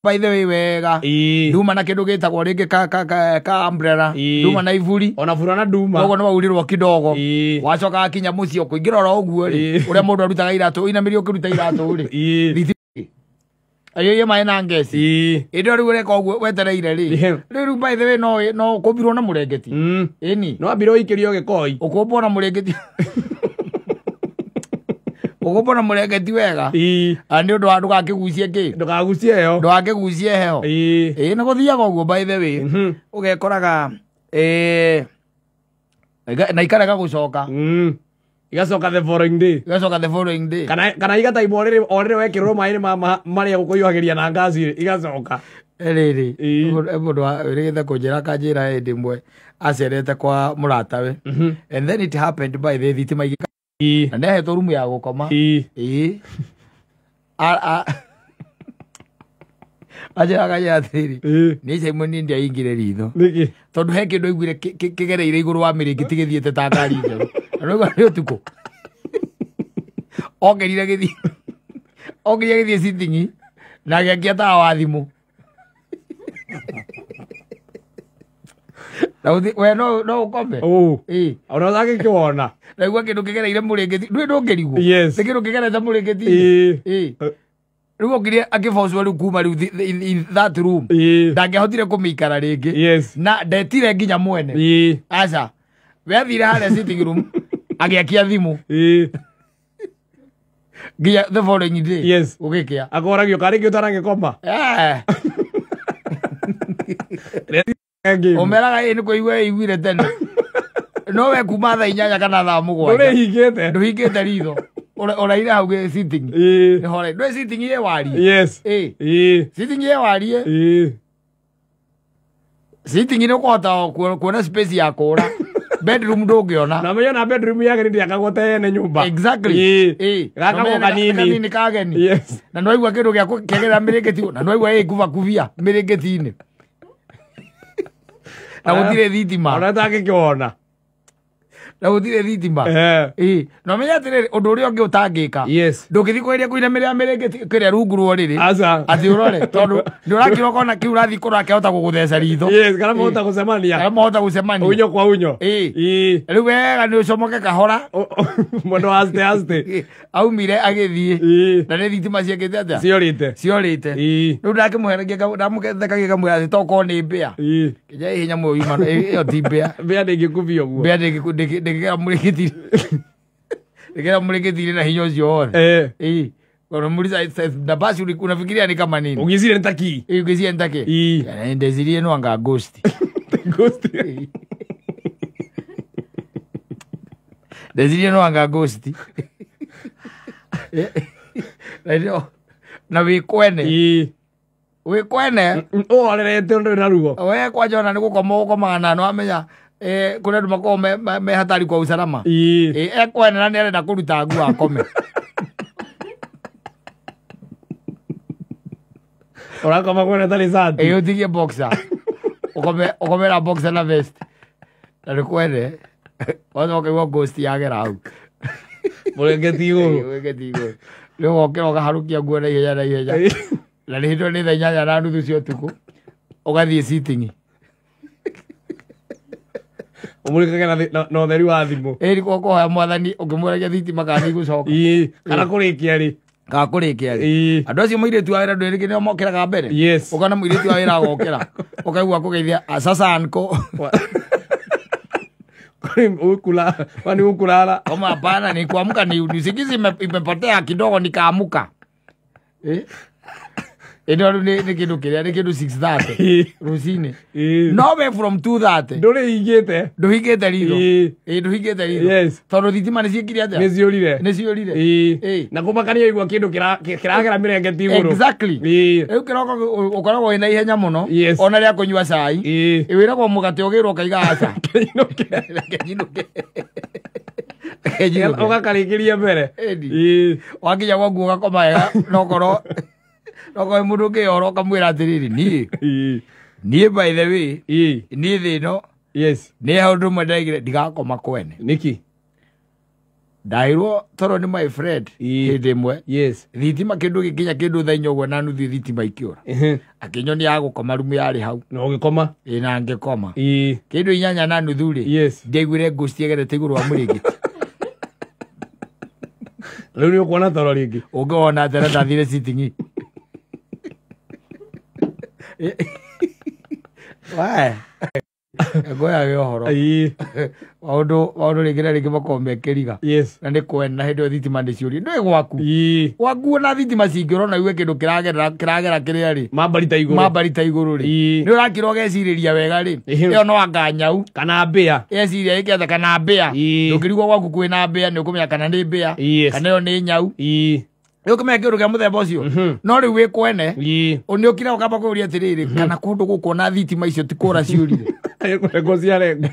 By the way wega. Nduma na kindu gitagwo ringi ka umbrella. Nduma na iburi. Ona burana nduma. Koguo ni waurirwo kidogo. Wacoka akinya mucii ukuingira oro uguo ri. Uria mundu arutaga iratu inamirio ukiruta iratu ri. Ayo maĩ na ngeci. Ĩndĩ rĩu ũreka ũguo wetereire rĩ. Rĩu by the way no ũkũmbirwo na mũrengeti. Ĩni. No ambire ũikĩrio gĩkoi. Ũkũmbwo na mũrengeti. Ũkũmbwo na mũrengeti wega. Nĩ ũndũ wa ndũgakĩgucie kĩ? Ndũkagucie heho. Ndũgakĩgucie heho. Ĩĩ nĩ gũthiaga ũguo by the way. Ũgekoraga na ikarega gũcoka. Igacoka the following day. Igacoka the following day. Kana igataimwo o rĩrĩ wekĩrwo maĩ marĩa gũkũhiũhagĩria na ngaci rĩ, igacoka. Rĩrĩ, mũndũ wĩrĩgĩte kũnjĩra akanjĩra hĩndĩ ĩmwe acerete kwa mũratawe. And then it happened by the thitima igĩka. Na nĩahetwo rumu ya gũkoma. Ĩĩ. Anjĩra akanjĩra atĩrĩrĩ, niĩ Simon niĩ ndiaingire ritho. Nĩkĩ? Tondũ he kĩndũ aiguire kĩgereire igũrũ wa mĩrĩngĩti gĩthiĩte ta ngari njerũ. Na nĩ ũtukũ. Ongerire gĩthiĩ. Ongerire gĩthiĩ sitting na agĩakia tawa wa thimũ. Na we no ũkome. Ĩĩ. Ona ũtangĩkĩwona. Naigua kĩndũ kĩgereire mũrĩngĩti. Ndũĩ ndũngĩrigwo. Yes. Nĩ kĩndũ kĩgerete mũrĩngĩti-inĩ. Ĩĩ. Rĩu okire akĩbocwo rĩu kuma rĩu in that room. Ndangĩahotire kũmĩikara rĩngĩ. Yes. Na ndetire nginya mwene. Aca. We athire harĩa sitting room agĩakia thimũ. Nginya the following day. Yes. Gũgĩkĩa. Akoragio karĩ kĩ ũtaragĩkoma. Ũmeraga ĩ nĩ kũigua ĩiguire tene. No we kuma thaa 8 kana thaa 7. Ndũrĩhingĩte. Ndũhingĩte ritho. Ũraire hau sitting. Nĩ hore. Ndũĩ sitting ĩ warie. Yes. Ĩ. Sitting ĩ warie. Sitting nĩ ũkũhota kuona space ya kũra. Bedroom ndũngĩona. Na menya na bedroom yake ndĩakagwo ta ene nyũmba. Exactly. Ĩ. Gakagwo kanini. Kanini kageni. Yes. Na nĩwaigua kĩndũ gĩa kĩgerera mĩrĩngĩti na nĩwaigua ĩ kubakubia mĩrĩngĩti-inĩ. Na gũtirĩ thitima. Ona ũtangĩkĩwona. Na gũtirĩ thitima. Ĩ. Na ũmenye atĩrĩrĩ ũndũ ũrĩa ũngĩ ũtangĩka. Yes. Ndũngĩthiĩ kũgeria kũinamĩrĩra mĩrĩngĩti kĩrĩa rungu rwa ũrĩrĩ. Aca. Atĩ ũrore tondũ nĩ ũrakĩra ũkona kĩu ũrathiĩ kũrora kĩahota gũgũtheca ritho. Yes, kana mahota gũcemania. Kana mahota gũcemania. Unyo kwa unyo. Ĩ. Rĩu wega nĩ ũcomoke kahora. Mwendo aste aste. Aumire agĩthiĩ. Na nĩ thitima ciekĩte atĩa? Ciorĩte. Ciorĩte. Rĩu ndakĩmũheragia ndamũthekagia ngamwĩra atĩ tokorwo nĩ mbĩa. Kĩnja ĩ nyamũ yuma ĩyo ti mbĩa. Mbĩa ndĩngĩkubia ũguo. Mbĩa ndĩngĩkera mũrĩngĩti. Ndĩngĩkera mũrĩngĩti na hinya ũcio wothe. Ĩ. Unamuuliza na basi unafikiria ni kama nini? Ungisirie nitaki. Ĩ, ungisirie nitaki. Ĩ. Ndecirie no anga ghost. Ghost. Ndecirie no anga ghost. Na wĩ kwene. Wĩ kwene. Ũhorerete ũndũ na ruo. We kwanja ona nĩ gũkoma ũkomaga na nĩwamenya kũrĩ andũ makoragwo me hatari kwa usalama. Ekwene na nĩarenda kũruta nguo akome. Ũrakoma kwene tarĩ cati. Ĩ, ũtigie boxer. Ũkomera boxer na vest. Na nĩ kwene. Wacoka ũkaigua ghost yagera hau. Mũrĩngĩti igũrũ. Mũrĩngĩti igũrũ. Rĩu ũgokĩra ũkaharũkia nguo na ihenya na ihenya. Na nĩ hĩndĩ nĩ thaa 8:30 cia ũtukũ. Ũgathiĩ sitting. Ũmũrĩkage na ũtheri wa thimũ. Ĩ, nĩkuo kũhoya mwathani ũkĩmũragia thitima kana nĩ igũcoka. Ĩ, kana kũrĩkia rĩ. Kana kũrĩkia rĩ. Andũ acio mũirĩtu wa wĩra ndũĩ nĩo mokĩraga mbere. Yes. Ũkona mũirĩtu wa wĩra agokĩra. Ũkaigua kũgeithia, sasa anko. Ukula, kwani ukulala? Kama hapana ni kuamka ni usingizi imepotea kidogo nikaamuka. Ĩno rĩu nĩ kĩndũ kĩrĩa nĩ kĩndũ 6:30 rũcinĩ. No we from 2:30. Ndũrĩhingĩte. Ndũhingĩte ritho. Ĩ, ndũhingĩte ritho. Yes. Tondũ thitima nĩ ciĩkire atĩa? Nĩ ciũrire. Nĩ ciũrire. Ĩ. Na kũmakania igua kĩndũ kĩragera mĩrengeti igũrũ. Exactly. Ĩ. Rĩu kĩroko ũkoragwo wĩna ihenya mũno. Yes. Ona rĩa kũnyua cai. Ĩ. Wĩragwo mũgate ũgĩrwo ũkaiga aca. Kĩinũke. Kĩinũke. Kĩinũke. Ũgakarĩkĩria mbere. Ĩ. Wakinya gwaku ũgakoma wega nokorwo nokorwo mũndũ ũngĩyora ũkamwĩra atĩrĩrĩ niĩ. Niĩ by the way. Niĩ thĩ ĩno. Yes. Nĩ ũndũ ũmwe ndaigire ndigakoma kwene. Nĩkĩ? Ndairwo toro nĩ my friend hĩndĩ ĩmwe. Yes. Thitima kĩndũ gĩkinya kĩndũ thaa inya ũguo na nuthu thitima ikĩũra. Akĩnyonia ya gũkoma rumu yarĩ hau. Na ũgĩkoma. Ĩ na ngĩkoma. Ĩĩ. Kĩndũ 8:30 rĩ. Yes. Ndiaiguire ghost ĩgerete igũrũ wa mũrĩngĩti. Rĩu nĩ ũkuona toro rĩngĩ. Ũngĩwona atĩa na ndathire sitting. Wae. Ngoyage ũhoro. Ĩĩ. Maũndũ rĩngĩ na rĩngĩ makoragwo me kĩriga. Yes. Na nĩ kwena hĩndĩ ĩyo thitima nĩ ciũrie. Ndũĩ gwaku. Ĩĩ. Gwaku ona thitima cingĩũra ona uge kĩndũ kĩragera kĩrĩa rĩ. Mambarita igũrũ. Mambarita igũrũ rĩ. Ĩĩ. Nĩ ũrakira ũgecirĩria wega rĩ. Ĩyo no anga nyau. Kana mbĩa. Eciria ĩketha kana mbĩa. Ĩĩ. Ndũngĩrigwo gwaku kwĩna mbĩa nĩ ũkũmenya kana nĩ mbĩa. Yes. Kana ĩyo nĩ nyau. Ĩĩ. Nĩ ũkũmenya kĩndũ kĩa mũthemba ũcio. No rĩu wĩ kwene. Ĩĩ. Nĩ ũkira ũkamba kũũria atĩrĩrĩ kana kũndũ gũkũ ona thitima icio ti kũra ciũrire. Kũrengwo ciarengwo.